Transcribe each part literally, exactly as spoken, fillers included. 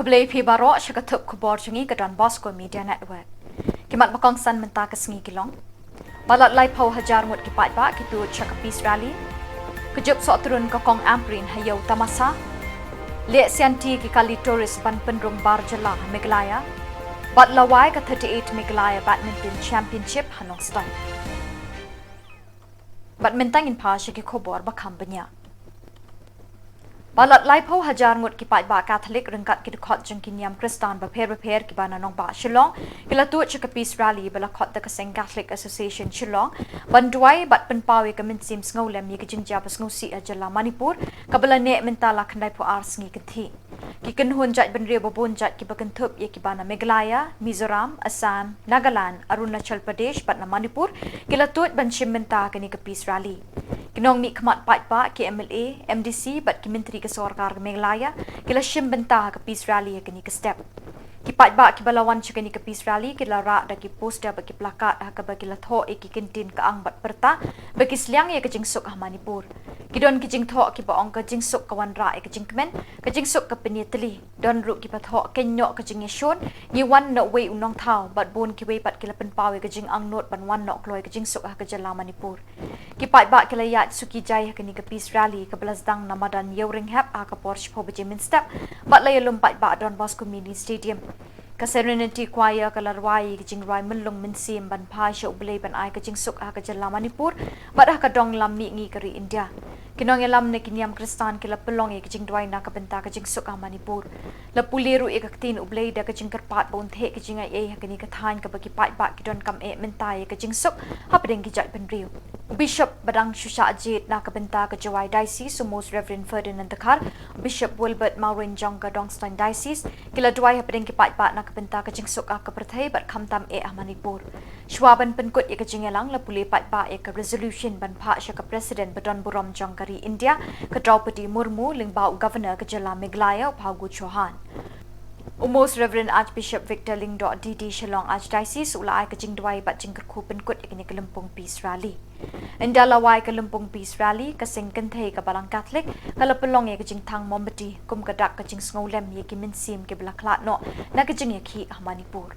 Khublei phi baroh sha ka thup khubor jong ngi ka Don Bosco Media Network. Ki mat ba kongsan mynta ka sngi ki long: Palat laiphew hajar ngut ki paidbah ki tuid sha ka Peace Rally. Ka jup sohtrun ka Kong Ampareen ha Ïew Tamasa. Leh sianti ki kali tourist ban pynrung bar jylla ha Meghalaya. Bad la wai ka thirty-eight Meghalaya Badminton Championship ha Nongstoiñ. Bad mynta ngin phai sha ki khubor ba kham bniah. Palat laiphew hajar ngut ki paidbah Katholik ryngkat ki dkhot jong ki niam Khristan bapher bapher kiba na nongbah Shillong ki la tuid sha ka Peace Rally ba la khot da ka seng Catholic Association Shillong ban duwai bad pynpaw ïa ka mynsiem sngewlem ïa ka jingjia ba sngewsih ha jylla Manipur kaba la neh mynta la khyndaiphew ar sngi kynthih. Ki kynhun jaitbynriew ba bun jait kiba kynthup ïa kiba na Meghalaya, Mizoram, Assam, Nagaland, Arunachal Pradesh bad na Manipur ki la tuid ban shim bynta ha kane ka Peace Rally. Ki nongmihkhmat paidbah, ki M L A, M D C bad ki myntri ka sorkar ka Meghalaya ki la shim bynta ha ka Peace Rally ha kane ka step. Ki paidbah kiba la wan sha kane ka Peace Rally ki la rah da ki poster bad ki placard ha kaba ki la thoh ïa ki kyntien ka ang bad pyrta ba ki sliang ïa ka jingsuk ha Manipur. Ki don ki jingthoh kiba ong ka jingsuk ka wanrah ïa ka jingkmen, ka jingsuk ka pynïatylli. Don ruh kiba thoh, kynnoh ka jingïashun, ngi wan na uwei u nongthaw, bad bun kiwei pat ki la pynpaw ïa ka jingangnud ban wan noh kloi ka jingsuk ha ka jylla Manipur. Ki paidbah ki la ïaid suki jai ha kane ka Peace Rally kaba la sdang na madan Ïewrynghep ha ka por shiphew baje mynstep bad la ïalum paidbah Don Bosco Mini Stadium. Ka Serenity Choir ka la rwai ïa ka jingrwai myllung mynsiem ban phai sha U Blei ban ai ka jingsuk ha ka jylla Manipur bad ha ka dong lam mihngi ka ri India. Ki nongïalam na ki niam Khristan ki la pynlong ïa ka jingduwai na ka bynta ka jingsuk ha Manipur. La pule ruh ïa ka ktien U Blei da ka jingkyrpad ba un theh ka jingaiei ha kane ka thaiñ kaba ki paidbah ki donkam eh mynta ïa ka jingsuk hapdeng ki jaitbynriew. U Bishop ba dang shu shah jied na ka bynta ka Jowai Diocese, u Most Reverend Ferdinand Dkhar, u Bishop Wilbert Mawryngkneng jong ka Nongstoiñ Diocese, ki la duwai hapdeng ki paidbah na ka bynta ka jingsuk ha ka pyrthei bad khamtam eh ha Manipur. Shuwa ban pynkut ïa ka jingïalang, la pule paidbah ïa ka resolution ban phah sha ka President ba don burom jong ka ri India, ka Droupadi Murmu, lyngba u Governor ka jylla Meghalaya, u Phagu Chauhan. U Most Reverend Archbishop Victor Lyngdoh D D, Shillong Archdiocese, u la ai ka jingduwai bad jingkyrkhu pynkut ïa kane ka lympung Peace Rally. Ynda la wai ka lympung Peace Rally, ka seng kynthei ka Balang Katholik ka la pynlong ïa ka jingthang mombati kum ka dak ka jingsngewlem ïa ki mynsiem kiba la khlad noh na ka jingïakhih ha Manipur.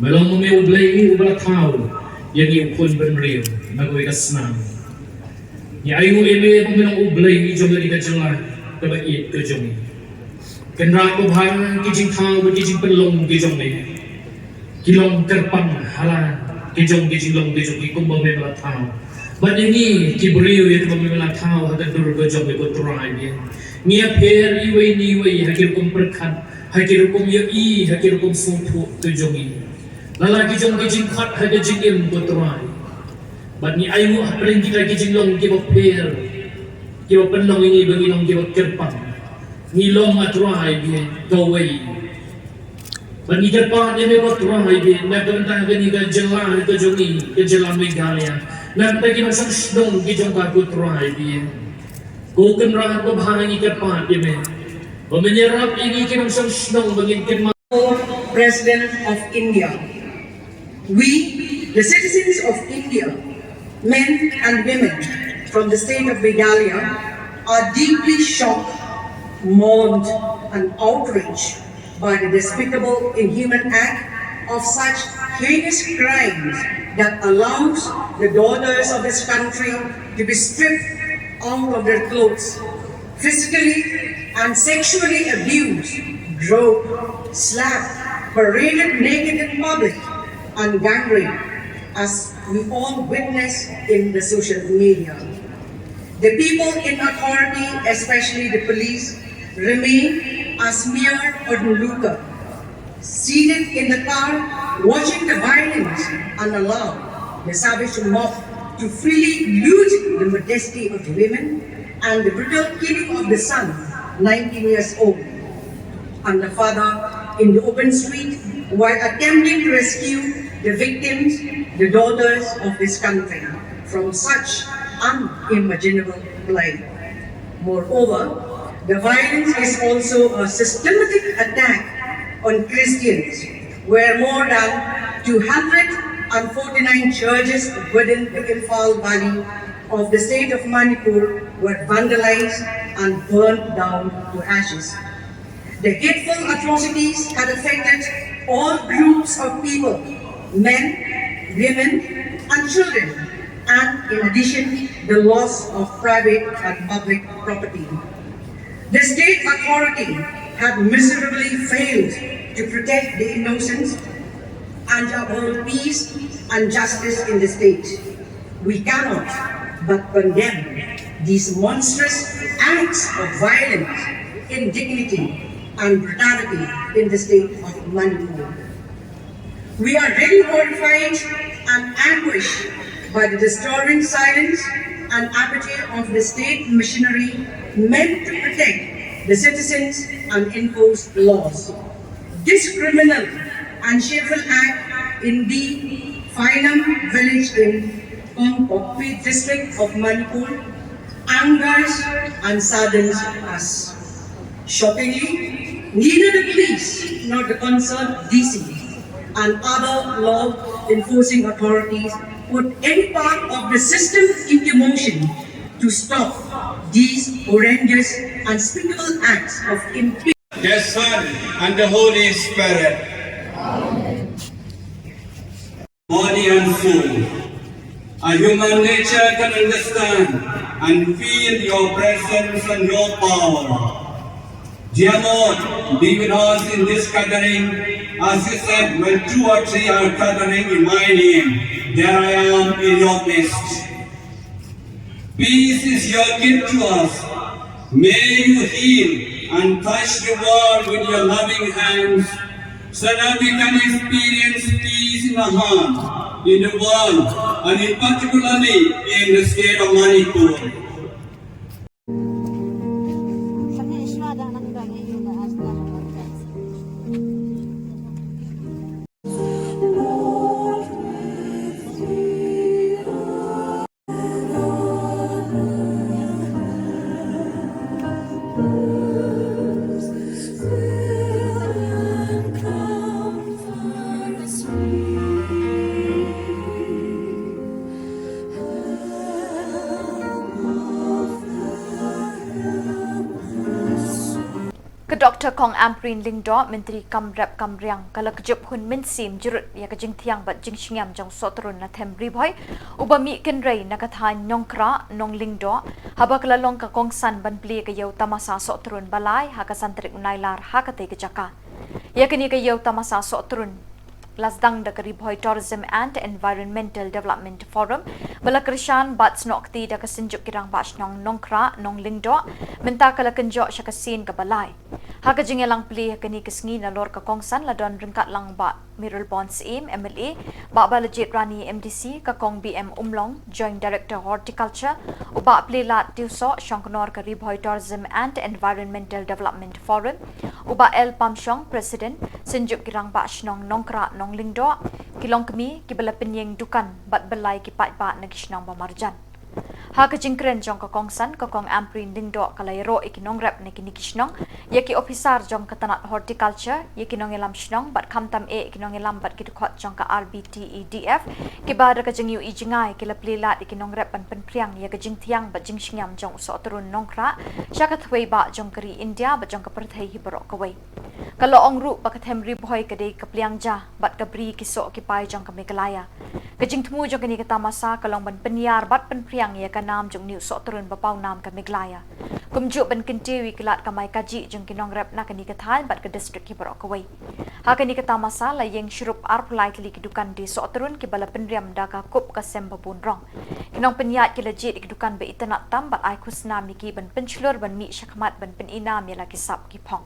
Me long ma me U Blei uba la thaw ïa ngi u khun bynriew na kawei ka snam. Ngi ainguh ïa me ba me long U Blei jong kane ka jylla kaba ïeit ka jong ngi. Kynrad babha, ki jingthaw bad ki jingpynlong ki jong me ki long kyrpang ha la ki jong ki jinglong ki jong ngi kumba me la thaw. Bad ïa ngi ki briew ïa kiba me la thaw ha ka dur ka jong me, ko Trai, Ngi ïapher iwei na iwei ha ki rukom pyrkhat, ha ki rukom ïohi, ha ki rukom sngewthuh ki jong ngi. Lada ki jong ki jingkhot ha ki jingim, ko Trai. Bad ngi ainguh hapdeng kita ki jinglong kiba pher, kiba pynlong ïa ngi ba ngi long kiba kyrpang. Ngi long, a Trai, bad kawei. Bad ngi kyrpad ïa me, ko Trai, bad na ka bynta kane ka jylla ka jong ngi, ka jylla Meghalaya. Na ka bynta ki nongshong shnong ki jong ka, ko Trai, bad ko Kynrad babha, ngi kyrpad ïa me ba men ïarap ïa ngi ki nongshong shnong ba ngin kynmaw. President of India. We, the citizens of India, men and women from the state of Meghalaya, are deeply shocked, mourned, and outraged by the despicable, inhuman act of such heinous crimes that allows the daughters of this country to be stripped out of their clothes, physically and sexually abused, groped, slapped, paraded naked in public, and gang raped, as we all witness in the social media. The people in authority, especially the police, remain as mere onlooker, seated in the car, watching the violence, and allow the savage mob to freely loot the modesty of the women and the brutal killing of the son, nineteen years old, and the father in the open street while attempting to rescue the victims, the daughters of this country, from such unimaginable plight. Moreover, the violence is also a systematic attack on Christians, where more than two hundred forty-nine churches within the Imphal Valley of the state of Manipur were vandalized and burned down to ashes. The hateful atrocities had affected all groups of people, men, women, and children, and in addition, the loss of private and public property. The state authority had miserably failed to protect the innocents and uphold peace and justice in the state. We cannot but condemn these monstrous acts of violence, indignity, and brutality in the state of Manipur. We are really horrified and anguished by the disturbing silence and apathy of the state machinery meant to protect the citizens and enforce laws. This criminal and shameful act in the Phainam village in Kongpokpi district of Manipur angers and saddens us. Shockingly, neither the police nor the concerned D C and other law enforcing authorities put any part of the system into motion to stop these horrendous, unspeakable acts of impiety. The Son, and the Holy Spirit. Body and soul. A human nature can understand and feel your presence and your power. Dear Lord, be with us in this gathering. As you said, when two or three are gathering in my name, there I am in your midst. Peace is your gift to us. May you heal and touch the world with your loving hands, so that we can experience peace in our heart, in the world, and in particularly in the state of Manipur. Ka Doctor Kong Ampareen Lyngdoh, Myntri kam rep kam riang, ka la kjop hun mynsiem jrut ïa ka jingthiang bad jingsngiam jong Sohtrun Lathem Ri Bhoi, uba mih kynrei na ka thaiñ Nongkhrah, Nonglyngdoh, haba ka la long ka kongsan ban plie ka ïew tamasa Sohtrun ba lai ha ka san tarik u Nailar ha katei ka jaka. Ïa kane ka ïew tamasa Sohtrun la sdang da ka Ri Bhoi Tourism and Environmental Development Forum Ba la kyrshan bad snoh kti da ka Synjuk ki Rangbah Shnong Nongkhrah Nonglyngdoh, mynta ka la kynjoh sha ka sien kaba lai. Ha ka jingïalang plie ha kane ka sngi nalor ka kongsan la don ryngkat lang Bah Mayralborn Syiem, M L A, Bah Balajied Rani, M D C, ka Kong B M Umlong, Joint Director Horticulture, u Bah Plielad Tiewsoh, Shongknor ka Ri Bhoi Tourism and Environmental Development Forum, u Bah L Pamshong, President, Synjuk ki Rangbah Shnong Nongkhrah Nonglyngdoh, ki longkmie kiba la pynïeng dukan bad byllai ki paidbah na ki shnong ba marjan. Ha ka jingkren jong ka kongsan, ka Kong Ampareen Lyngdoh ka la ïaroh ïa ki nongrep na kine ki shnong, ïa ki ophisar jong ka tnat horticulture, ïa ki nongïalam shnong bad khamtam eh ïa ki nongïalam bad ki dkhot jong ka R B T E D F, kiba da ka jingïohi jngai ki la plie lad ïa ki nongrep ban pynphriang ïa ka jingthiang bad jingshngiam jong u Sohtrun Nongkhrah sha ka thwei bah jong ka ri India bad jong ka pyrthei hi baroh kawei. Ka la ong ruh ba ka them Ri Bhoi ka dei ka pliang ja bad ka bri ki soh ki pai jong ka Meghalaya. Ka jingthmu jong kane ka tamasa ka long ban pynïar bad pynphriang ïa ka nam jong une u Sohtrun ba paw nam ka Meghalaya, kumjuh ban kyntiew ïa ki lad kamai kajih jong ki nongrep na kane ka thaiñ bad ka district hi baroh kawei. Ha kane ka tamasa la ïeng shrup arphew lai tylli ki dukan die Sohtrun kiba la pynriam da ka kup ka sem ba bun rong. Ki nongpynïaid ki la jied ïa ki dukan ba itynnad tam bad ai khusnam ïa ki ban pynshlur ban mih shakhmat ban pynïaid nam ïa la ki sap ki phong.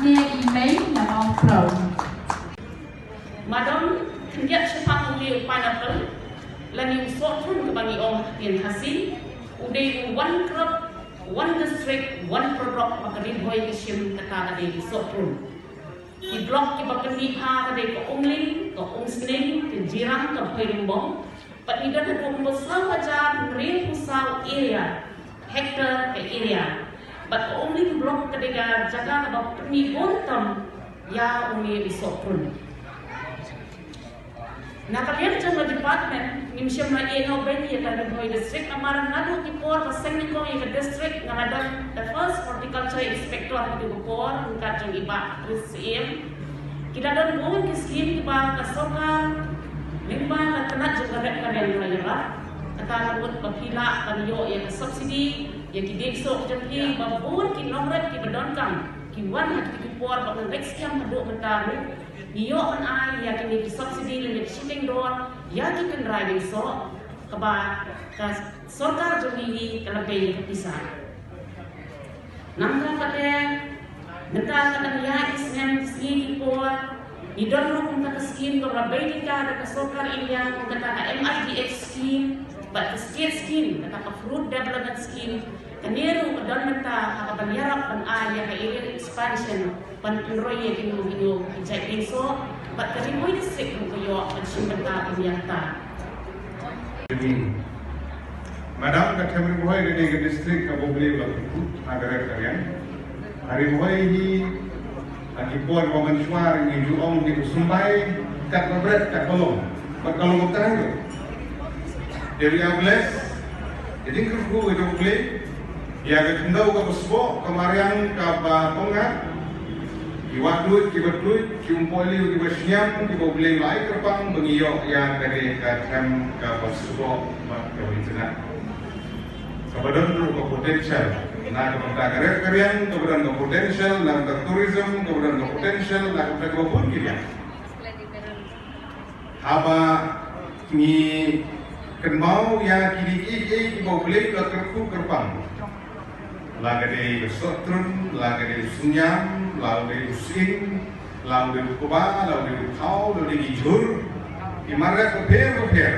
Ïa i mei na Mawphro. Madam, khyndiat shaphang u dei u pineapple, lane u sohtrun kaba ngi ong ha ktien Khasi, u dei u one crop, one district, one product ba ka Ri Bhoi ka shim kata ka dei u sohtrun. Ki block kiba pynmih ha ka dei ka Umling, ka Umsning, ka Jirang, ka Bhoirymbong. Bad ngi don haduh kumba saw hajar hynriewphew saw area, hectare ka area. Bad ka Umling block ka dei ka jaka kaba pynmih bun tam ïa une u sohtrun. Na ka liang jong ka department ngim shym la ïehnoh beiñ ïa ka Ri Bhoi district namar naduh ki por ba seng nyngkong ïa ka district nga la don the first horticulture inspector ha kito ki por ryngkat jong i Bah Chris Syiem. Ki la don bun ki skim kiba ka sorkar lyngba ka tnat jong ka rep ka riang la ïarap. Kata ka mut ba phi lah ban ïoh ïa ka subsidy ïa ki dieng soh jong phi ba bun ki nongrep kiba donkam ki wan ha kito ki por ba ngan leit skhem haduh mynta ruh. Ngi ïoh ban ai ïa kine ki subsidy lane ki shiteng dor ïa ki tynrai dieng soh kaba ka sorkar jong ngi ka la bei ïa ka pisa. Nangta kata mynta ka dang ïaid ki snem ki sngi ki por ngi don ruh kumta ka skim kaba la bei ïa ka da ka sorkar India kum kata ka M I D H scheme bad ka state scheme kata ka fruit development scheme. Kane ruh ka don mynta ha kaban ïarap ban ai ïa ka area expansion ban pynroi ïa kino kino ki jait dieng soh bad ka Ri Bhoi district ruh ka ïoh ban shim bynta ïa kata. Madam, ka them Ri Bhoi ka dei ka district kaba U Blei u la kyrkhu ha ka rep ka riang. Ha Ri Bhoi hi ha ki por ba mynshuwa ngi ju ong ngi u symbai kat ba bret kat ba long. Bad ka long kumta hi ruh. Dei ïa bless ïa ka jingkyrkhu ka jong U Blei. Ïa ka khyndew kaba sboh, ka mariang kaba pyngngad, ki wahduid kiba tuid, ki umpohliew kiba shngiam, kiba U Blei u la ai kyrpang ba ngi ïoh ïa kane ka them kaba sboh bad kaba itynnad. Kaba don ruh ka potential na ka bynta ka rep ka riang, kaba don ka potential na ka bynta tourism, kaba don ka potential na ka bynta kaba bun ki liang. Haba ngi kynmaw ïa kine kiei kiei kiba U Blei u la kyrkhu kyrpang, la ka dei ka sohtrun, la ka dei u synñiam, la u dei u sying, la u dei u kba, la u dei u thaw, la u dei ki jhur, ki mar rep bapher bapher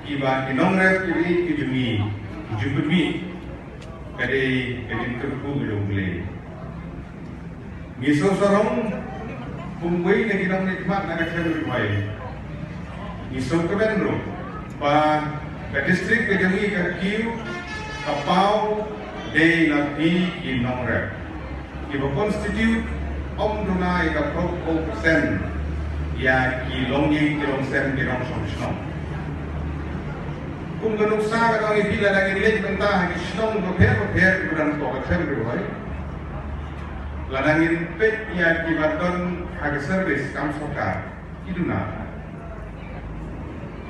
kiba ki nongrep kiba ïeit ki jong ngi ki ju pynmih. Ka dei ka jingkyrkhu ka jong U Blei. Ngi sngewsarong kum uwei na ki nongmihkhmat na ka them Ri Bhoi. Ngi sngewkmen ruh ba ka district ka jong ngi ka kiew ka paw dei na phi ki nongrep kiba constitute ym duna ïa ka phraphew percent ïa ki longïing ki longsem ki nongshong shnong. Kum ka nuksa ka dang ïa phi lada ngin leit mynta ha ki shnong bapher bapher kiba don hapoh ka them Ri Bhoi. Lada ngin peit ïa kiba don ha ka service kam sorkar ki duna.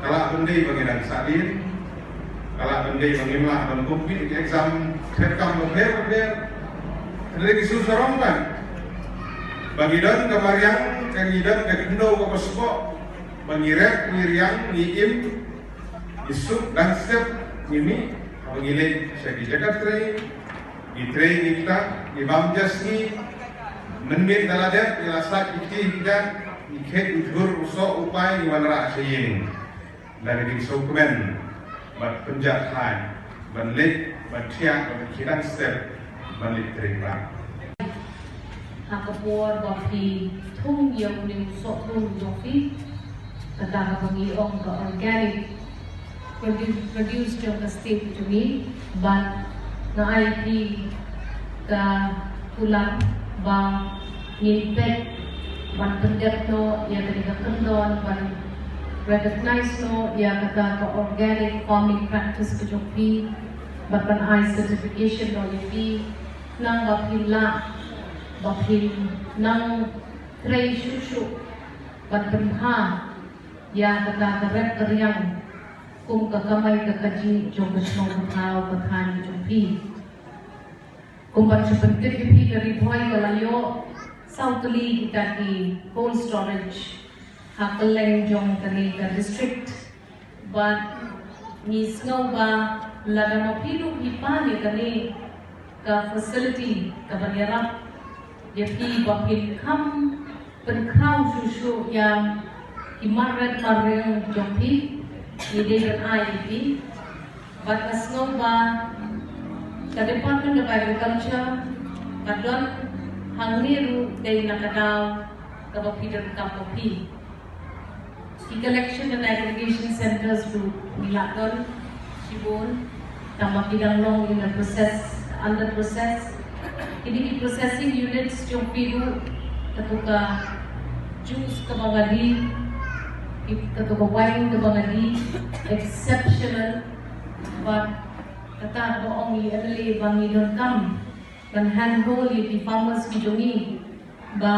Ka lah ban dei ba ngi dang sahdien, ka lah ban dei ba ngim lah ban compete ki exam treikam bapher bapher. Hynrei ngi sngewsarong ban ba ngi don ka mariang, ka ngi don ka khyndew kaba sboh ba ngi rep, ngi riang, ngi im, ngi suk dang step, ngi mih, haba ngi leit sha ki jaka trei, ngi trei, ngi ktah, ngi bam ja sngi, mynmiet da la dep ngi la sait ki kti ki jan, ngi khet u jhur u soh u pai, ngi wanrah sha ïing. Da ka jingsngewkmen bad pynjah thait ban leit ban thiah ban khie dang step ban leit trei bha. Ha ka por ba phi thung ïa une u sohtrun jong phi, kata kaba ngi ong ka organic produ-, produce jong ka state jong ngi, bad nga ai phi ka kular ba ngin peit ban pyndep noh ïa kane ka kyndon, ban recognize noh ïa kata ka organic farming practice ka jong phi, bad ban ai certification noh ïa phi, khnang ba phin lah, ba phin nang trei shuh shuh ban pynbha ïa kata ka rep ka riang kum ka kamai ka kajih jong ka shnong ka thaw ka thaiñ ka jong phi. Kumba shu pyntip ïa phi, ka Ri Bhoi ka la ïoh saw tylli kita ki cold storage ha kylleng jong kane ka district. Bad ngi sngew ba lada ma phi ruh phi pan ïa kane ka facility kaban ïarap Ïa phi ba phin kham pynkhraw shuh shuh ïa ki marret marriang jong phi, ngi dei ban ai ïa phi. Bad nga sngew ba ka Department of Agriculture ka don hangne ruh dei na ka daw kaba phi donkam ma phi. Ki collection and aggregation centers ruh ngi la don shibun, tangba ki dang long in the process, under process. Kine ki processing units jong phi ruh, kato ka juice kaba nga die, kato ka wine kaba nga die, exceptional. Bad kata kaba ong i M L A ba ngi donkam ban handhold ïa ki farmers ki jong ngi ba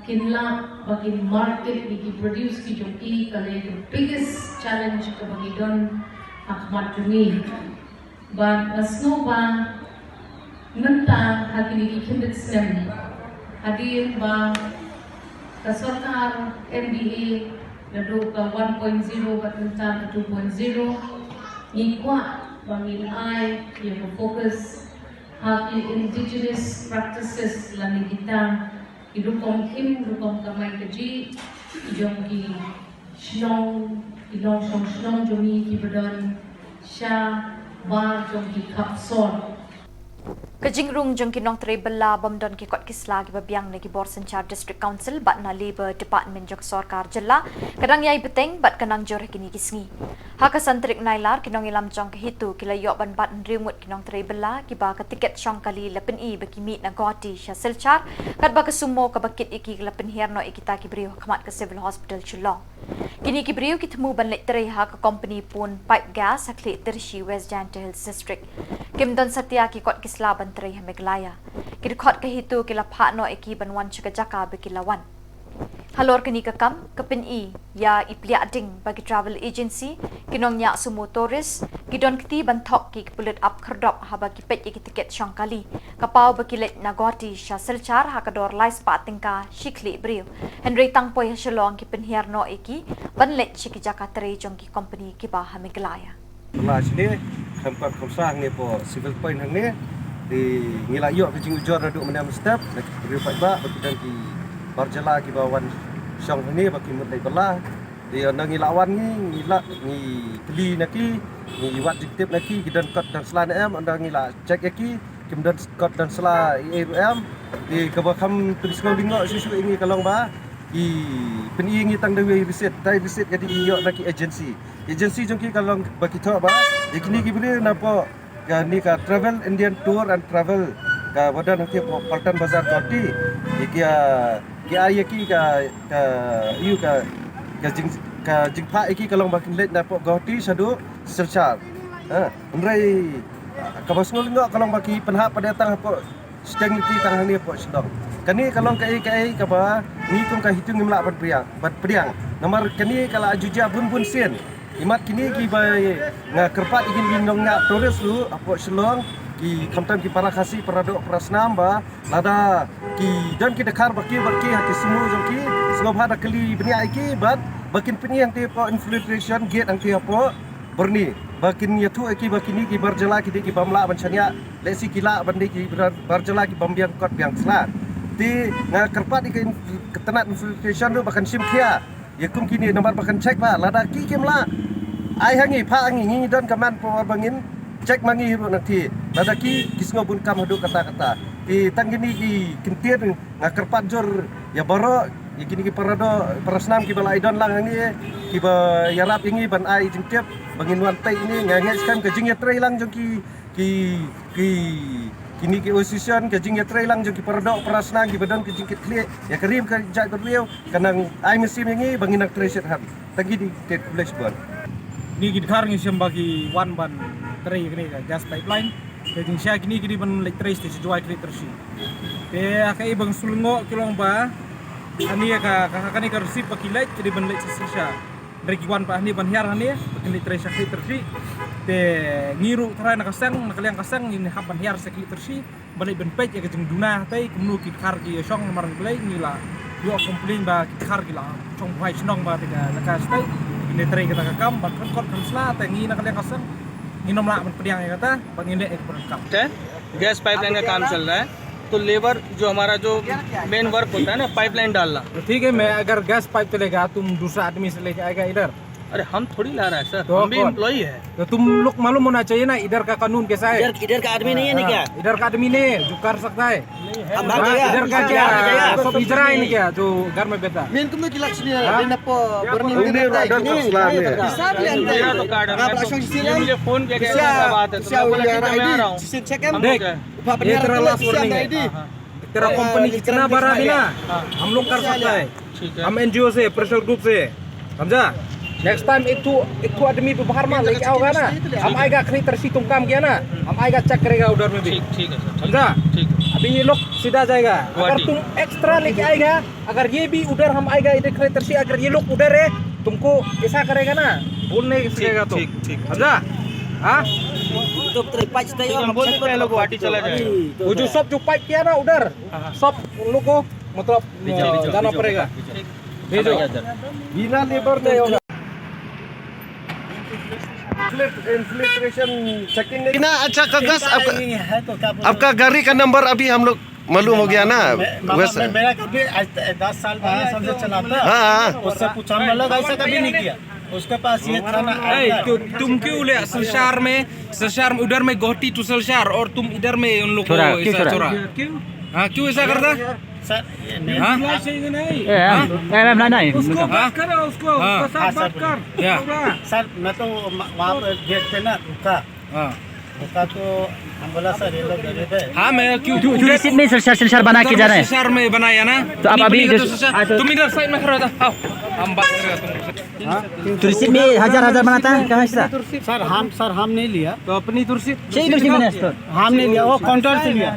kin lah ba kin market ïa ki produce ki jong ki, ka dei ka biggest challenge kaba ngi don ha khmat jong ngi. Bad nga sngew ba mynta ha kine ki khyndiat snem, hadien ba ka sorkar M D A naduh ka one point zero bad mynta ka two point zero, ngi kwah ba ngin ai ïa ka focus ha ki indigenous practices lane kita ki rukom im, rukom kamai kajih jong ki shnong, ki nongshong shnong jong ngi kiba don shabar jong ki khap sor. Ka jingrung jong ki nongtrei bylla bym don ki kot ki sla kiba biang na ki bor synshar District Council bad na Labour Department jong ka sorkar jylla ka dang ïai bteng bad ka nang jur ha kine ki sngi. Ha ka san tarik Nailar, ki nongïalam jong ka HITO ki la ïoh ban bat hynriew ngut ki nongtrei bylla kiba ka tiket shong kali la pyni ba ki mih na Guwahati sha Silchar, katba ka sumo kaba kit ïa ki la pynhiar noh ïa kita ki briew ha khmat ka Civil Hospital Shillong. Kine ki briew ki thmu ban leit trei ha ka kompani pun pipe gas ha Khliehtiarshi, West Jaiñtia Hills District. Kim don satia ki kot ki sla ban trei ha Meghalaya. Ki dkhot ka HITO ki la phah noh ïa ki ban wan sha ka jaka ba ki la wan. Halor kane ka kam, ka pyni ïa i Pliah Ding ba ki travel agency, ki nongñiah sumo tourist, ki don kti ban thok ki pulit ap khyrdop haba ki peit ïa ki tiket shong kali. Ka paw ba ki leit na Guwahati sha Silchar ha ka dor lai spah tyngka shi khlieh briew. Hynrei tang poi ha Shillong ki pynhiar noh ïa ki ban leit sha ki jaka trei jong ki kompani kiba ha Meghalaya. Pynlah shane, khamtam khamsha hangne hapoh Civil Point hangne. Te ngi la ïoh ka jingujor naduh mynne mynstep na ki briew paidbah ba ki don ki bar jylla kiba wan shong hangne ba ki mut leit bylla. Te ynda ngi la wan ngi, ngi la ngi kylli na ki, ngi wad jingtip na ki, ki don kot don sla ne em, ynda ngi la check ïa ki, kim don kot don sla ei ei ruh em. Te kaba kham pynsngew lyngngoh shuh shuh ïa ngi ka long ba ki pyni ïa ngi tang da iwei i receipt, tai receipt ka dei ïoh na ki agency. Agency jong ki ka long ba ki thoh ba ïa kine ki briew napoh kane ka Travel Indian Tour and Travel kaba don hangtei hapoh Paltan Bazar Guwahati. Ïa ki, ki ai ïa ki ka, ka, ïa ka, ka jing, ka jingphah ïa ki ka long ba kin leit napoh Guwahati shaduh Silchar. Ha, hynrei kaba sngew lyngngoh ka long ba ki pynhap pat de tang hapoh shiteng lynti tang hangne hapoh Shillong. Kane ka long kaei kaei kaba ngi kum ka HITO ngim lah ban pdiang, ban pdiang. Namar kane ka la ju jia bun bun sien. Imat kine kiba nga kyrpad ïa kine ki nongñiah tourist ruh hapoh Shillong, ki khamtam ki para Khasi, para doh, para snam ba lada ki don ki dkhar ba ki, ba ki ha ki sumo jong ki, sngewbha da kylli bniah ïa ki bad ba kin pyni hangtei hapoh infiltration gate hangtei hapoh Byrni ba kin ïathuh ïa ki ba kine ki bar jylla ki dei ki bym lah ban shaniah, lehse ki lah ban dei ki bar, bar jylla ki bym biang kot biang sla. Te nga kyrpad ïa ka in, ka tnat infiltration ruh ba kan shim khia ïa kum kine namar ba kan check ba lada ki kim lah, ai ha ngi, phah ha ngi, ngi don ka manpower ba ngin check ma ngi ruh nangta. Lada ki, ki sngew bun kam haduh katta katta. Te tang kine ki kyntien nga kyrpad jur ïa baroh, ïa kine ki para doh, para snam kiba la ïadon lang hangne, kiba ïarap ïa ngi ban ai jingtip ba ngin wan peit hangne. Nga ngeit skhem ka jingïatrei lang jong ki, ki, ki, kine ki association, ka jingïatrei lang jong ki para doh, para snam kiba don ka jingkitkhlieh ïa ka ri ka jaitbynriew, kan nang ai mynsiem ïa ngi ba ngin nang trei shitrhem. Tang kine, te khublei shibun. Kine ki dkhar ngi shem ba ki wan ban trei ïa kane ka gas pipeline. Te jingshisha kine ki dei ban leit trei sha Jowai, Khliehtiarshi. Te ha kaei ba nga shu lyngngoh ki long ba hangne ka, ka, ha kane ka receipt ba ki leit ki dei ban leit sha Silchar. Hynrei ki wan pat hangne ban hiar hangne ba kin leit trei sha Khliehtiarshi. Te ngi ruh tharai na ka seng, na ka liang ka seng ngin hap ban hiar sha Khliehtiarshi ban leit ban peit ïa ka jingduna hatei kumno ki dkhar ki ïashong. Namar ngi la ïoh complain ba ki dkhar ki la shong buhai shnong ba te ka laka shatei, kin ïatrei kata ka kam bad kham kot kham sla. Te ngi na ka liang ka seng ngin ym lah ban pdiang ïa kata. Ba ngin leh ïa ka program. Te gas pipeline ka kam shalai. तो लेबर जो हमारा जो मेन वर्क होता है ना, पाइपलाइन डालना। तो ठीक है, मैं अगर गैस पाइप चलेगा, तुम दूसरा आदमी से लेके आएगा इधर? अरे, हम थोड़ी ला रहा है सर, तो हम भी कौन? एम्प्लॉई है। तो तुम लोग मालूम होना चाहिए ना, इधर का कानून कैसा है। इधर, इधर का आदमी नहीं है ना हाँ, क्या? इधर का आदमी नहीं है जो कर सकता है। नहीं है। हम हाँ, भाग जाएगा। इधर का क्या? क्या? सब इजराइल क्या जो घर में बैठा? मेन को मैं किला sini हाँ? Dia nak apa? Berani Ini dia nak ada tak? Islam ni. Islam ni. Dia tu card. Apa langsung sini? Dia punya phone dia kata apa tu? Dia boleh kita main orang. Sisi check kan? Deख, ये तेरा लास्ट वार्निंग है। तेरा कंपनी जितना बड़ा भी ना, हम लोग कर सकता है। ठीक है। हम एनजीओ से, प्रेशर ग्रुप से, समझा? नेक्स्ट टाइम एक ठो, एक ठो आदमी भी बाहर में लेके आओगा ना, हम आएगा खरीद तरसी तुम काम किया ना, हम आएगा चेक करेगा उधर में भी। ठीक, ठीक है सर, ठीक। समझा? ठीक है। अभी ये लोग सीधा जाएगा। अगर गुवाहाटी। तुम एक्स्ट्रा लेके आएगा, अगर ये भी उधर हम आएगा, इधर खरीद तरसी, अगर ये लोग उधर है, तुमको ऐसा करेगा ना, बोल नहीं सकेगा तुम। ठीक, ठीक, ठीक। समझा? हाँ? तो तेरे पाँच तय हम बोल सकते हैं, लोग गुवाहाटी चला जाएगा। वो जो सब जो पाइप किया ना उधर, हाँ, हाँ। सब उन लोग को मतलब, भेजो, अ, भेजो, जाना भेजो, पड़ेगा। भेजो। भेजो। बिना लेबर नहीं होगा। इन्फिल्ट्रेशन चेकिंग नहीं ना, अच्छा, कागज आपका, नहीं है तो क्या बोलूं? आपका गाड़ी का नंबर अभी हम लोग मालूम हो गया ना? मैं, मतलब, वैसे। मैं, मेरा कभी आज त-, दस साल, बारह साल से चलाता। हाँ, हाँ। उससे पूछा, हम लोग ऐसा कभी नहीं किया। उसके पास ये था ना, ए, तो तुम क्यों ले सिलचर में, सिलचर में, उधर में गुवाहाटी to सिलचर और तुम इधर में उन लोग को छोरा, क्यों ऐसा छोरा? छोरा? क्यों? हाँ, क्यों ऐसा करता? सर, ये नहीं। हाँ? नहीं, नहीं। ए, हाँ? नहीं, नहीं, नहीं, नहीं। उसको हाँ? बात करो, उसको, हाँ। उसके साथ हाँ, सर। बात कर। क्या? होगा। सर, मैं तो म-, वहाँ पर गेट पे ना रुका। हाँ। रुका तो हम बोला, "सर, ये लोग गरीब है।" हाँ, मैं क्यों तू, तू उधर रिसीट में सिलचर, सिलचर बना के उधर जा रहे हैं। सिलचर में बनाया ना। तो आप नहीं अभी बनेगा तो इधर सिलचर, हाँ, तो तुम इधर साइड में खड़ा हो जाओ। आओ, हम बात करेगा तुमसे। हाँ? तो रिसीट में हजार, हजार बनाता है, कहाँ से? सर, हम, सर, हम नहीं लिया। तो अपनी तुर्सी, तुर्सी दिखाओ। हम नहीं लिया, वो काउंटर से लिया।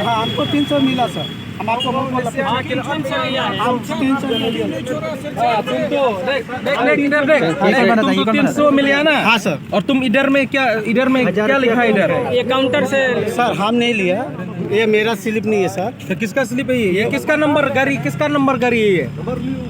हाँ, हमको तीन सौ मिला सर। हम आपको बोल बोल रहे हैं। हाँ, तीन सौ मिला। हाँ, तुम तो देख, देख, देख, इधर देख। देख, तुम तो तीन सौ मिला ना? हाँ सर। और तुम इधर में क्या, इधर में क्या लिखा है इधर? ये काउंटर से। सर, हम नहीं लिया, ये मेरा स्लिप नहीं है सर। तो किसका स्लिप है ये? ये किसका नंबर गाड़ी, किसका नंबर गाड़ी है ये?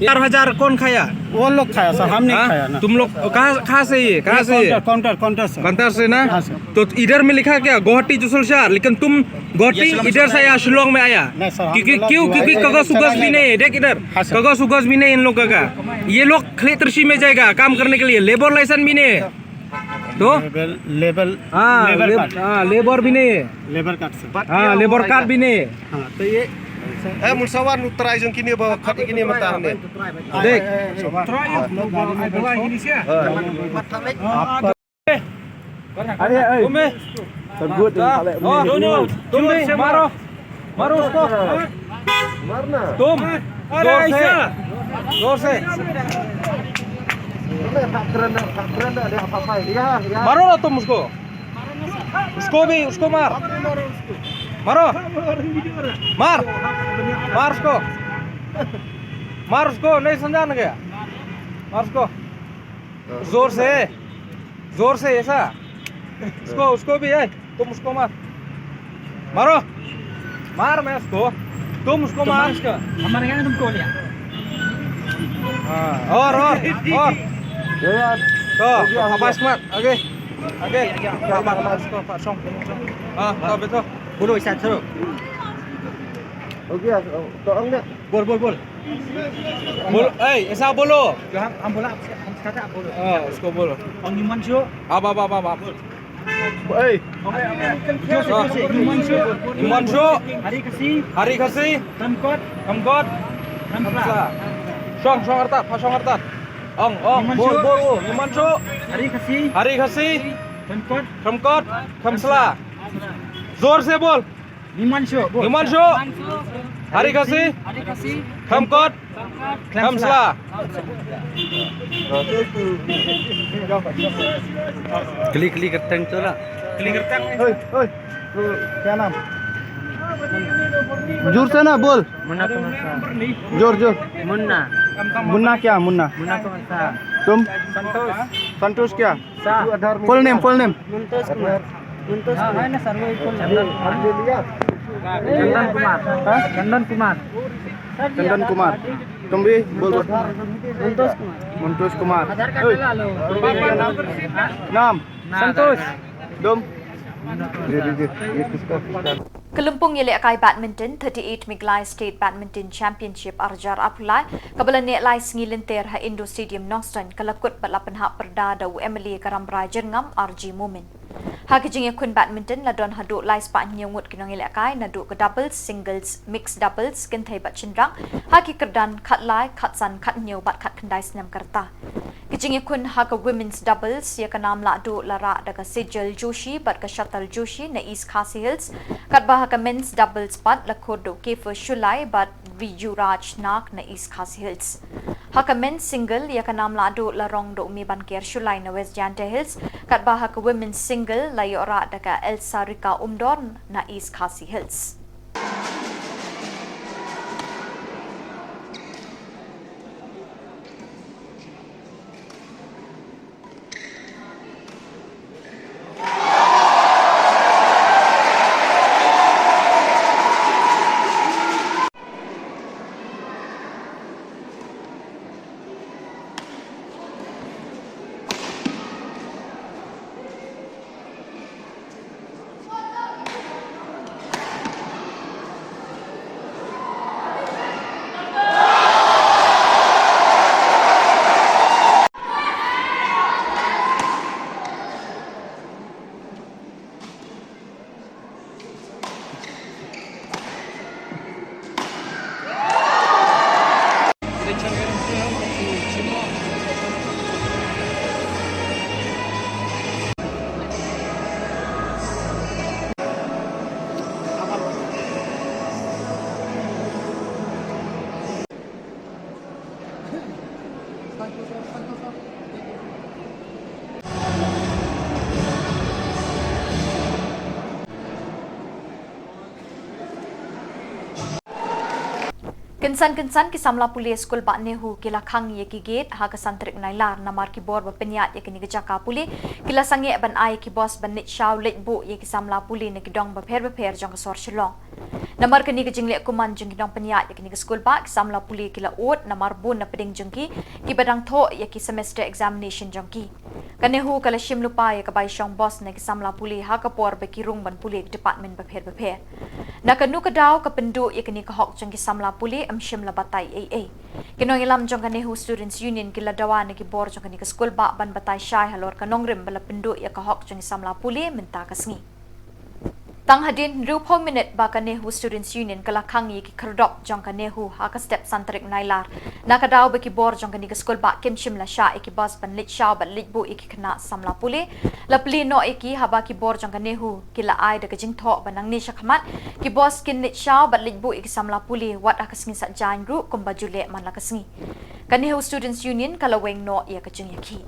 चार हजार कौन खाया? वो लोग खाया सर, हम नहीं हाँ? खाया ना। तुम लोग कहाँ, कहाँ से ये? कहाँ से ये? काउंटर, काउंटर, काउंटर सर। काउंटर से ना? हाँ सर। तो इधर में लिखा क्या गुवाहाटी to सिलचर, लेकिन तुम गुवाहाटी इधर से आया, शिलोंग में आया? नहीं सर, हम क्योंकि, क्यों? क्योंकि कागज उगज भी नहीं है। देख इधर, हाँ सर। कागज उगज भी नहीं इन लोगों का। ये लोग खले कृषि में जाएगा काम करने के लिए, लेबर लाइसेंस भी नहीं है। तो? लेबर, लेबर, हाँ, लेबर लेब-, कार्ड। हाँ, लेबर भी नहीं है। लेबर कार्ड सर। हाँ, लेबर कार्ड भी नहीं है। हाँ, तो ये ए, मुसलमान उत्तराई जों किने बा, खत किने मतार ने। देख। ए, ए, ए, ए, आप लोग गाड़ी में बैठो। अरे, ए, तुम, तो गुड, हाँ, तुम, तुम भी मारो। मारो उसको। मारना। तुम, अरे, जोर से, ऐसा। जोर से। अरे, पकड़ना, पकड़ना, अरे, पापा, या, या। मारो ना तुम उसको। उसको भी, उसको मार। मारो। मार। मार उसको। मार उसको, नहीं समझा ना क्या? मार उसको। जोर से। जोर से ऐसा। उसको, उसको भी, ए, तुम उसको मार। मारो। मार मैं उसको। तुम उसको मार। हमारे यहाँ तुमको लिया। हाँ, और, और, और। तो, हो गया, हो गया। आवाज मत, आगे, आगे। मार, मार, मार उसको, मार, शोंग, शोंग। हाँ, तो अभी तो। बोलो, ऐसा करो। हो गया, तो हमने बोल, बोल, बोल। बोल, ए, ऐसा बोलो। जो हम, हम बोला, हम सिखाते, आप बोलो। हाँ, उसको बोलो। Ong Himanshu। आप, आप, आप, आप, आप। ए। Himanshu। Himanshu। Hari Khasi। Hari Khasi। Khamkot। Khamkot। Khamsla। Khamsla। Shong, shong artat, pha shong artat. Ong, ong, Himanshu। बोल, बोल, बोल। Himanshu। Hari Khasi। Hari Khasi। Khamkot। Khamkot। Khamsla। जोर से बोल। हिमांशु, बोल। हिमांशु। हिमांशु। हरी खसी। हरी खसी। खमकोट। खमकोट। खमसला। खमसला। Kli, kli kerteng tu lah. Kli kerteng. ओए, ओए, तो क्या नाम? जोर से ना बोल। मुन्ना कुमार शाह। जोर, जोर। मुन्ना। मुन्ना क्या? मुन्ना। मुन्ना कुमार शाह। तुम? संतोष। संतोष क्या? शाह। Full name, full name. मुंतोष कुमार। मुंतोष कुमार। चंदन कुमार। हाँ? चंदन कुमार। चंदन कुमार। तुम भी बोल, बोल। मुंतोष कुमार। मुंतोष कुमार। आधार कार्ड ला लो। नाम? नाम? संतोष। तुम? Ka lympung ïalehkai badminton thirty-eight Meghalaya State Badminton Championship arhajar arphew lai kaba la neh lai sngi lynter ha Indoor Stadium Nongstoiñ ka la kut bad la pynhap pyrda da u M L A ka Rambrai Jyrngam R G Momin. Ha ka jingïakhun badminton la don haduh lai spah hynñiew ngut ki nongïalehkai naduh ka doubles, singles, mixed doubles, kynthei bad shynrang ha ki kyrdan khatlai, khatsan, khathynñiew bad khatkhyndai snem ka rta. Ka jingïakhun ha ka women's doubles ïa ka nam lahduh la rah da ka Sejal Joshi bad ka Shatal Joshi na East Khasi Hills, katba ha ka men's doubles pat la khot da u Kefa Shullai bad Rijuraj Nag na East Khasi Hills. Ha ka men's single ïa ka nam lahduh la rong da u Mebanker Shullai na West Jaintia Hills, katba ha ka women's single la ïoh rah da ka Elsarika Umdor na East Khasi Hills. Kynsan kynsan ki samla pule skul bah NEHU ki la khang ïa ki gate ha ka san tarik Nailar namar ki bor ba pynïaid ïa kane ka jaka pule ki la sangeh ban ai ïa ki bos ban leit shaw leit buh ïa ki samla pule na ki dong bapher bapher jong ka sor Shillong. Namar kane ka jingleh kuman jong ki nongpynïaid ïa kane ka skul bah, ki samla pule ki la ud namar bun na pdeng jong ki kiba dang thoh ïa ki semester examination jong ki. Ka NEHU ka la shim lypa ïa ka bai shong bos na ki samla pule ha ka por ba ki rung ban pule ki department bapher bapher. Na kano ka daw ka pynduh ïa kane ka hok jong ki samla pule ym shym la batai ei ei. Ki nongïalam jong ka NEHU Students Union ki la dawa na ki bor jong kane ka skul bah ban batai shai halor ka nongrim ba la pynduh ïa ka hok jong ki samla pule mynta ka sngi. Tang hadien hynriewphew minit ba ka NEHU Students Union ka la khang ïa ki khyrdop jong ka NEHU ha ka step san tarik Nailar. Na ka daw ba ki bor jong kane ka skul bah kim shym la shah ïa ki bos ban leit shaw bad leit buh ïa ki khynnah samla pule, la plie noh ïa ki haba ki bor jong ka NEHU ki la ai da ka jingthoh ba nangne shakhmat ki bos kin leit shaw bad leit buh ïa ki samla pule wat ha ka sngi Saitjaiñ ruh kumba ju leh man la ka sngi. Ka NEHU Students Union ka la weng noh ïa ka jingïakhih.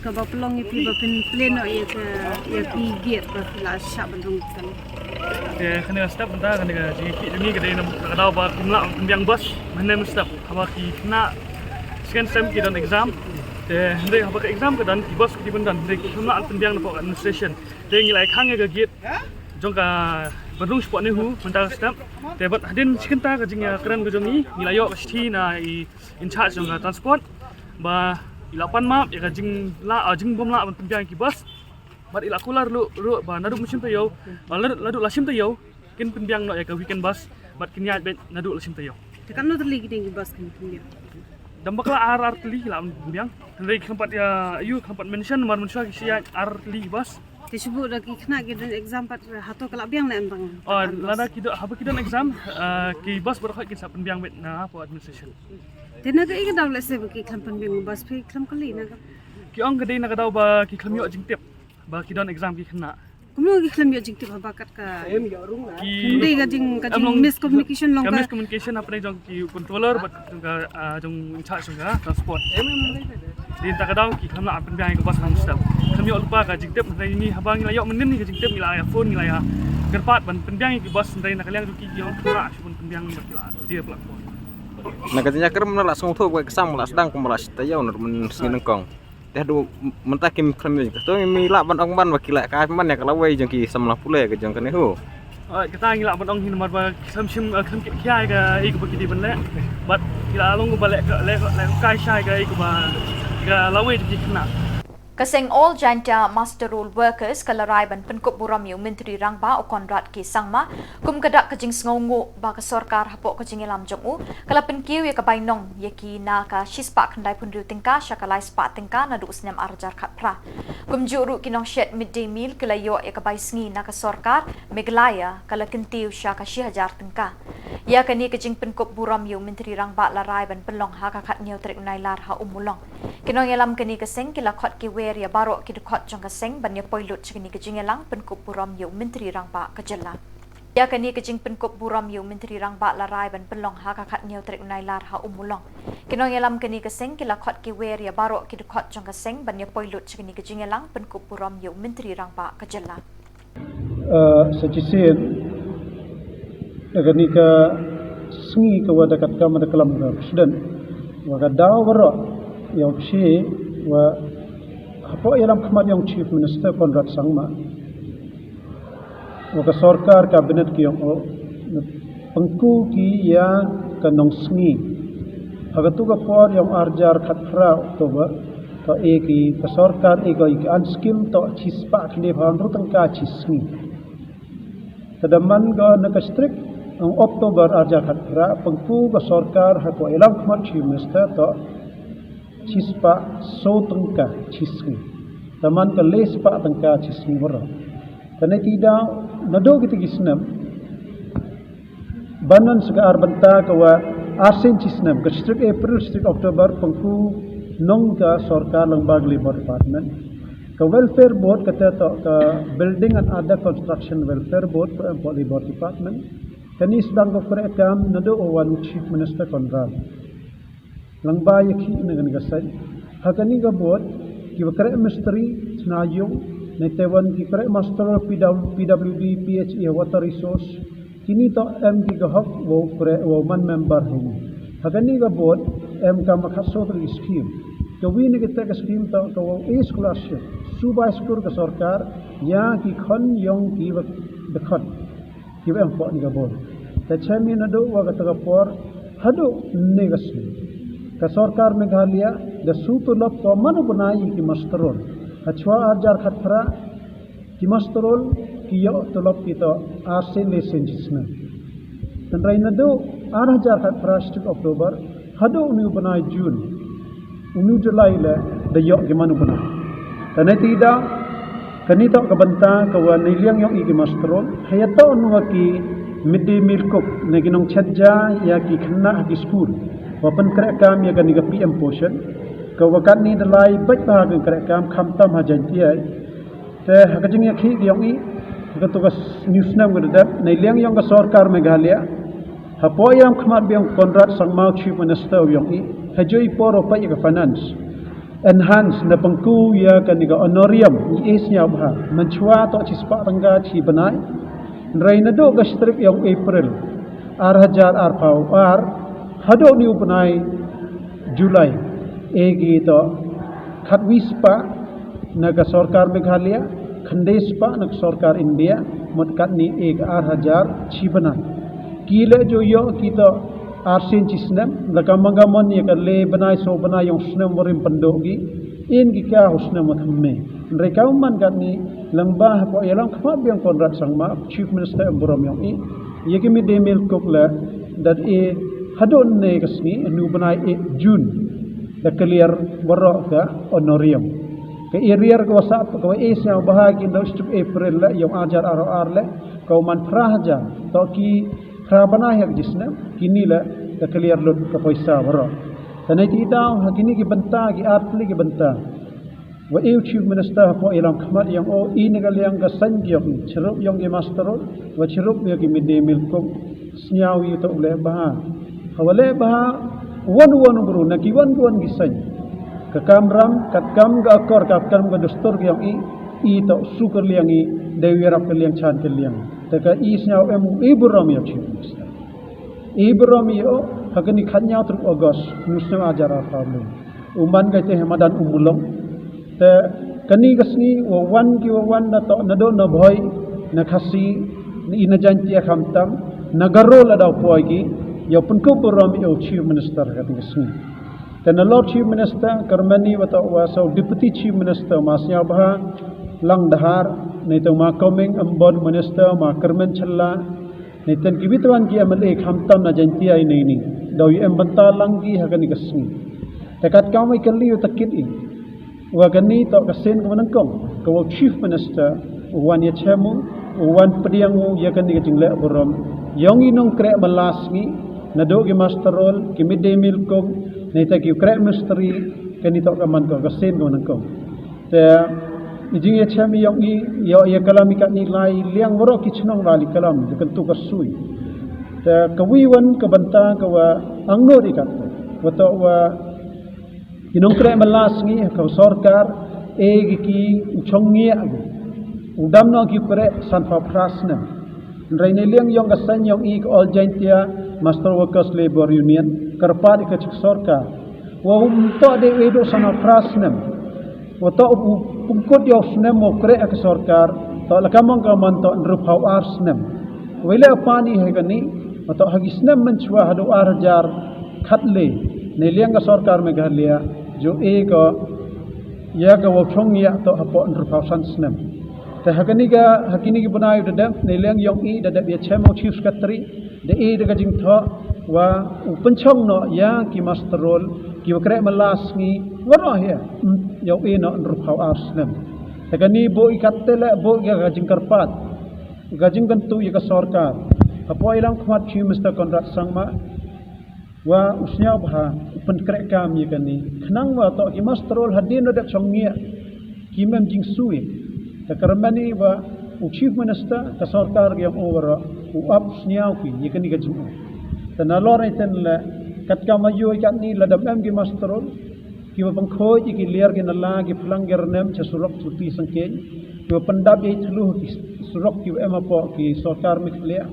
Kaba pynlong ïa phi ba phin plie noh ïa ka, ïa ki gate ba phi la shah ban rung kan. Te kane ka step mynta kane ka jingïakhih jong ngi ka dei na ka daw ba kim lah pynbiang bos mynne mynstep haba ki khynnah second sem ki don exam. Te hynrei haba ka exam ka don ki bos ki dei ban don hynrei kim lah pynbiang na pdeng administration. Te ngi la ïa khang ïa ka gate jong ka ban rung shapoh NEHU mynta ka step. Te bad hadien shi kynta ka jingïakren ka jong ngi ngi la ïoh ka shithi na i in charge jong ka transport ba i la pan map ïa ka jinglah, ah, jingbym lah ban pynbiang ki bos. Bad i la kular ruh, ruh ba naduh mynshim taïew, ba naduh, naduh lashim taïew kin pynbiang noh ïa ka weekend bus bad kin ïaid beit naduh lashim taïew. Te katno tylli ki dei ki bus kin pynbiang? Dang bakla ar, ar tylli ki la pynbiang. Hynrei ki khlem pat ïa, ïa ki khlem pat mention namar mynshuwa ki shu ïaid ar tylli ki bus. Te shu buh da ki khynnah ki don exam pat, hato ka la biang ne em tang? Oh, lada ki don, haba ki don exam, uh, ki bus baroh kin sa pynbiang beit na hapoh administration. Te na kaei ka daw lehse ba ki khlem pynbiang bus, phi khlem kylli na ka? Ki ong ka dei na ka daw ba ki khlem ïoh jingtip ba ki don exam ki khynnah. Kumno ki khlem ïoh jingtip haba kat ka? Ki dei ka jing, ka jing miscommunication long ka, miscommunication hapdeng jong ki controller bad jong ka, ah, jong in charge jong ka transport. Dei na ka daw ki khlem lah pynbiang ïa ka bus na hostel. Khlem ïoh lypa ka jingtip, hynrei ngi haba ngi la ïoh mynnin ïa ka jingtip ngi la ïa phone, ngi la ïa kyrpad ban pynbiang ïa ki bus, hynrei na ka liang jong ki ki ong khlem lah shu ban pynbiang bad ki la die platform. Na ka jingïakren mynta la sngewthuh ba ka sam la sdang kumba la shi taïew na mynta sngi nyngkong. Te haduh mynta kim khlem ïoh jingtip, to ngi lah ban ong ban ba ki la ka man ïa ka lawei jong ki samla pule ka jong kane ho. Kata ngi lah ban ong hi namar ba ki khlem shim, eh, khlem kit khia ïa kaei kaba ki dei ban leh. Bad ki la long kaba leh ka, leh ka, leh ka kai shai kaei kaba ka lawei jong ki khynnah. Ka seng All Jaintia Muster Roll Workers ka la rai ban pynkup burom ïa u Myntri Rangbah u Conrad K Sangma kum ka dak ka jingsngewnguh ba ka sorkar hapoh ka jingïalam jong u ka la pynkiew ïa ka bainong ïa ki na ka shispah khyndai phew hynriew tyngka sha ka laispah tyngka naduh u snem ar hajar khatphra. Kumjuh ruh ki nongshet midday meal ki la ïoh ïa ka bai sngi na ka sorkar Meghalaya ka la kyntiew sha ka shi hajar tyngka. Ïa kane ka jingpynkup burom ïa u Myntri Rangbah la rai ban pynlong ha ka khathynñiew tarik u Nailar ha Ummulong. Ki nongïalam kane ka seng ki la khot ki wer ïa baroh ki dkhot jong ka seng ban ïa poi lut sha kane ka jingïalang pynkup burom ïa u Myntri Rangbah ka jylla. Ïa kane ka jingpynkup burom ïa u Myntri Rangbah la rai ban pynlong ha ka khathynñiew tarik u Nailar ha Ummulong. Ki nongïalam kane ka seng ki la khot ki wer ïa baroh ki dkhot jong ka seng ban ïa poi lut sha kane ka jingïalang pynkup burom ïa u Myntri Rangbah ka jylla. Eh, sa shisien da kane ka sngi ka wa da katkam da klam ka President wa ka daw baroh ïa u shi wa hapoh ïalam khmat ïa u Chief Minister Conrad Sangma wa ka sorkar Cabinet ki ong o pynku ki ïa ka nongsngi. Ha katu ka por ïa u ar hajar khatphra October, to e ki ka sorkar e ko i ka an skim to shispah khyndai phew hynriew tyngka shi sngi. Te da man ko na ka strik ong October ar hajar khatphra pynku ka sorkar ha ko ïalam khmat Chief Minister to shispah saw tyngka shi sngi. Te man ka laispah tyngka shi sngi baroh. Te na ti da naduh kita ki snem ban wan sha ka ar bynta ka wa ar sien shi snem, ka strik April, strik October, pynku nong ka sorkar lyngba ka Labour Department. Ka Welfare Board kata to ka Building and Other Construction Welfare Board, ka em hapoh Labour Department. Kane sdang ka kreh kam naduh u wan u Chief Minister Conrad. Lyngba ïa ki na kane ka saiñ. Ha kane ka board, ki wa kreh mistri, chna ïung, na te wan ki kreh master P W, P W D, P H E, water resource. Kini to em ki ka hok wow kreh wow man member hini. Ha kane ka board, em kam khatsaw tylli ki scheme. Ka wi na kita ka scheme to ka wow e scholarship. Subai skur ka sorkar, ïa ki khon ïong ki wa dkhot. Ki wa em hapoh ni ka board. Te chem ïa naduh wa kata ka por, haduh ne ka sngi. Ka sorkar Meghalaya, da su tulop ko mano bnai ïa ki master roll. Ha chwa ar hajar khatphra, ki master roll, ki ïoh tulop ki to, ar sien lai sien shi snem. Tynrai naduh, ar hajar khatphra strik October, haduh ni u bnai June. Uni u July le da ïoh ki mano bnai. Te na ti da, kani to ka bynta ka wa na liang ïong i ki master roll, ha ïa to nu wa ki midday meal cook, na ki nongchet ja ïa ki khynnah ha ki school. Wa pynkreh kam ïa kani ka P M Poshan, ka wa katni da lai bad ba ha ka kreh kam kham tam ha Jaintia. Te ha ka jingïakhih ka ïong i, ha ka tu ka s-, news nem ka da dep, na liang ïong ka sorkar Meghalaya, hapoh ïam khmat biang Conrad Sangma Chief Minister u ïong i, ha joi por u peit ïa ka finance. Enhance na pynku ïa kani ka honorarium, i e sñiaw bha, mynchwa to chi spah tyngka chi bnai, hynrei naduh ka strik ïong April, ar hajar arphaw ar, haduh ni u bnai July, e ki to, khatwi spah, na ka sorkar Meghalaya, khyndai spah na ka sorkar India, mut katni e ka ar hajar chi bnai. Ki le jo ïoh ki to ar sien chi snem, la ka manga mon ïa ka le bnai so bnai ïong snem warim pyndoh ki, in ki ka ho snem wa thymme. Hynrei ka man katni, lyngba hapoh ïalam khmat biang Conrad Sangma, Chief Minister em burom ïong i, ïa ki midday meal cook le, dat e haduh ne ka sngi, nu bnai e June, da clear baroh ka honorarium. Ka arrear ka wa sah, ka wa e sñiaw bha ki na u sdep April le, yong ar hajar arphaw ar le, ka wa man phra hajar. To ki phra bnai ha ka jisnem, kini le, da clear lut ka poisa waroh. Te nei ti daw, ha kini ki bynta, ki ar tylli ki bynta. Wa e u Chief Minister hapoh i lam khmat yong o, i na ka liang ka seiñ ki yong i, chirup yong ki muster roll, wa chirup yong ki midday meal cook, sñiaw i to u leh bha. Ha wa leh bha, wan wan bru, na ki wan wan ki seiñ. Ka kamram, kat kam ka akor, kat kam ka dustur ki yong i, i to su ka liang i, dei wi rap ka liang chan ka liang. Te ka i sñiaw em u i burom ya Chief Minister. I burom ya o, ha kani khat ñiaw truk August, nu snem ajar ar phaw le. U man ka te ha madan Ummulong. Te kani ka sngi, wa wan ki wa wan na to, na do na bhoi, na Khasi, na i na Jaintia khamtam, na Garo la daw poi ki, ya pynkup burom ya u Chief Minister ha kani ka sngi. Te na lor Chief Minister, kyrmen i wa to wa so Deputy Chief Minister, ma sñiaw bha, Langdhar, nei to ma Coming, Ambon Minister, ma kyrmen chella, nei ten ki wi to wan ki M L A khamtam na Jaintia i nei ni. Daw i em bynta lang ki ha kani ka sngi. Te kat kam i kali u takit i. Wa kani to ka sien ka wa nyngkong, ka wa Chief Minister, u wan ya chem u, u wan pdiang u, ya kani ka jingleh burom. Yong i nongkreh mala sngi, na do ki muster roll, ki midday meal cook, nei te ki kreh mistri, kani to ka man ka, ka sien ka wa nyngkong. Te, i jing ya chem yong i, ya, ya kalam i katni lai, liang waroh ki chnong wa li kalam, ya kan tu ka sui. Te, ka wi wan ka bynta ka wa, ang no di kat, wa to wa, ki nongkreh mala sngi, ka sorkar, e ki ki, u chong ngi ya, u dam no ki kreh, san phaw phra snem. Hynrei nei liang yong ka seiñ yong i ka All Jaintia Muster Workers Labour Union, kyrpad i ka chik sorkar. Wa um to de we do san phaw phra snem. Wa to u pungkut yow snem mo kreh ka sorkar, to la kamang kaman to hynriew phaw ar snem. Wa le pan i ha kani, wa to ha ki snem mynchwa ha do ar hajar khat le. Nei liang ka sorkar Meghalaya, jo e ka, ya ka wa chong ya to hapoh hynriew phaw san snem. Te ha kani ka, ha kini ki bnai da dep, nei liang yong i da dep ya chem u Chief Secretary, da i da ka jingthoh, wa u pynchong no ya ki muster roll, ki wa kreh mala sngi, waroh ya, mm, yow i no hynriew phaw ar snem. Te kani bo i kat te le, bo i ka jingkyrpad, ka jingkyntu ya ka sorkar. Hapoh i lam khmat Chief Minister Conrad Sangma, wa u sñiaw bha, u pynkreh kam ya kani. Khnang wa to ki muster roll hadien da dep chong ngi ya, ki mem jingsui. Te kyrmen i wa u Chief Minister, ka sorkar ki yong o waroh, u ap sñiaw ki, ya kani ka jingim. Te na lor i ten le, kat kam ayo i katni la dam em ki muster roll, ki wa pynkhoi i ki liar ki nala, ki phlang ki rnem, cha surok chuti sangkeng, ki wa pyndap i thlu ki surok ki wa em hapoh ki sorkar Meghalaya.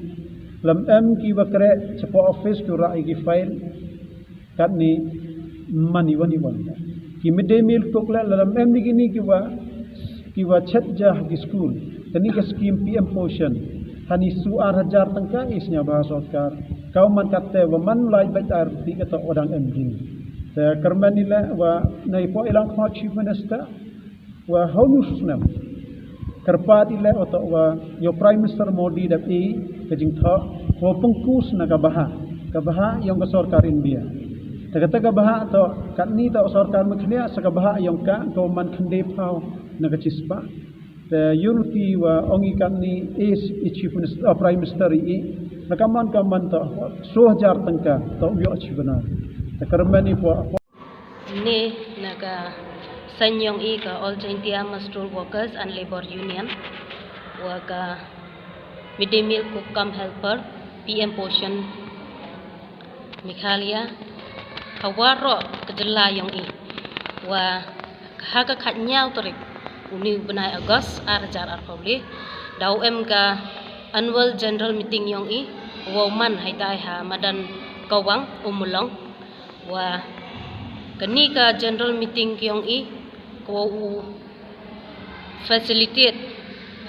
Lam em ki wa kreh, cha poh office ki wa rah i ki file, katni man i wan i wan. Ki midday meal cook le, lam em ni kini ki wa, ki wa chet ja ki school. Kani ka scheme P M Poshan. Hani su ar hajar tyngka i sñiaw bha sorkar. Kaw man kat te wa man lai bait ar ti ka to wa dang em jing. Te kyrmen i le wa nei poh i lam khmat Chief Minister. Wa hau nu snem. Kyrpad i le wa to wa yow Prime Minister Modi da i ka jingthoh. Wa pynkus na ka bha. Ka bha yong ka sorkar India. Te kata ka bha to, katni to sorkar Meghalaya sa ka bha yong ka, ka wa man khyndai phaw na ka chispah. Te yow ti wa ong i katni is i Chief Minister, uh, Prime Minister i, na ka man ka man to, so hajar tyngka, to yow chi bana. Te kyrmen i po, po. Ni na ka seiñ yong i ka All Jaintia Muster Workers and Labour Union, wa ka Midday Meal Cook cum Helper, P M Poshan, Meghalaya, ha waroh ka jylla yong i. Wa ha ka khatñiaw tarik, uni u bnai August, ar hajar arphaw le, daw em ka annual general meeting yong i, wa man haitai ha madan Kawang, Ummulong, wa kani ka general meeting ki yong i, ka wa u facilitate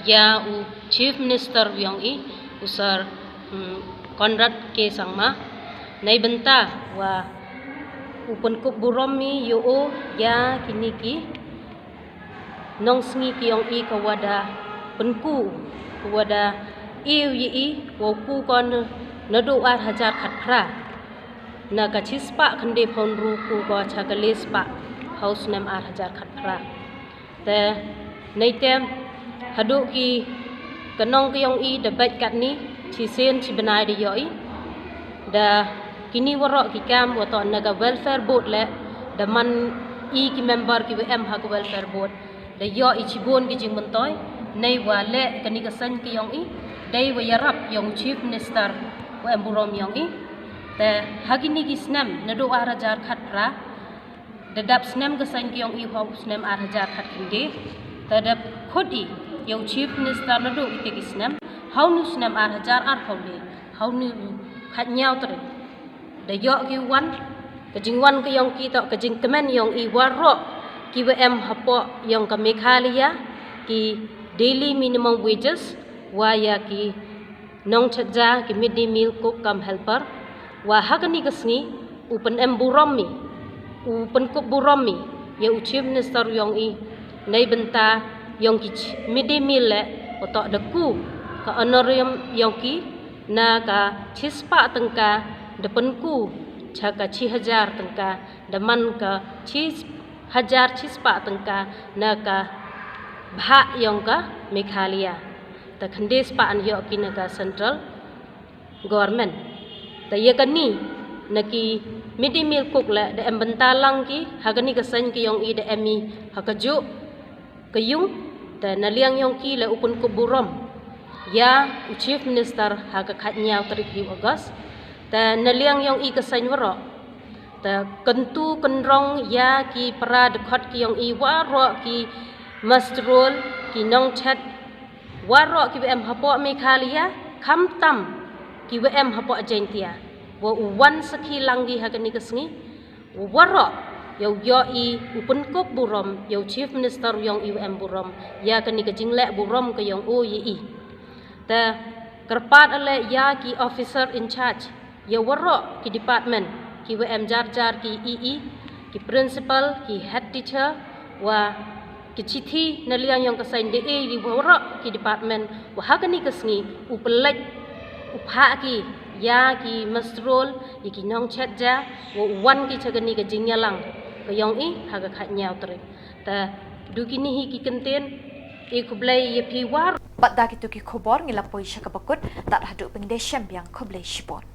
ya u Chief Minister yong i, u Sir, mm, Conrad K Sangma, nei bynta wa u pynkup burom i yow o ya kini ki nongsngi ki yong i ka wa da pynku, ka wa da iw ya i, wa ku kon na do ar hajar khatphra. Na ka chispah khyndai phaw ynru ku ko cha ka lespah phaw snem ar hajar khatphra. Te neitem haduh ki ka nong ka yong i da bad katni chi sien chi bnai da yoh i da kini waroh ki kam wa toh na ka welfare board le da man i ki member ki wa em ha ka welfare board da yoh i chibun ki jingmyntoi nei wa le kani ka seng ka yong i dei wa yarap yong chief minister wa em burom yong i. Te ha kini ki snem naduh ar hajar khatphra da dap snem ka seng ka yong i hau snem ar hajar khatkhyndai. Te da khut i yow chief minister naduh ite ki snem hau nu snem ar hajar ar hau le hau nu khatnyaw tarik da yoh ki wan ka jingwan ka yong ki toh ka jingkmen yong i waroh ki wa em hapoh yong ka Meghalaya ki daily minimum wages wa ya ki nongchet ja ki midday meal cook cum helper wa ha kani ka sngi u pynem burom mi u pynkup burom mi ya u chief minister yong i nei bynta yong ki midday meal le wa toh da ku ka honorarium yong ki na ka chispah tyngka da pynku cha ka chi hajar tyngka da man ka chi hajar chispah tyngka na ka bhah yong ka Meghalaya. Te khyndai spah an yoh ki na ka central government. Te ya kani na ki midday meal cook le da em bynta lang ki ha kani ka seng ka yong i da em i ha ka juh ka yung. Te na liang yong ki le u pynkup burom ya u chief minister ha ka khatnyaw tarik hi August. Te na liang yong i ka seng waroh te kyntu kynrong ya ki para dkhot ki yong i waroh ki mastrol ki nongchet waroh ki wa em hapoh Meghalaya khamtam ki wa em hapoh Jaintia wa u wan sakhi lang ki ha kani ka sngi waroh yow yoh i u pynkup burom yow chief minister yong i wa em burom ya kani ka jingleh burom ka yong u ya i. Te kyrpad ale ya ki officer in charge ya waroh ki department ki wa em jar jar ki E E ki principal ki head teacher wa ki chithi na liang yong ka seng da e i waroh ki department wa ha kani ka sngi u pynleit u phah ki ya ki mastrol ya ki nongchet ja wa u wan ki cha kani ka jingyalang ka yong i ha ka khatnyaw tarik. Te du kini hi ki kyntien i khublei ya phi waroh. Bad da kitu ki khubor ngi la poi sha kaba kut, tad haduh ban da shem biang khublei shibun.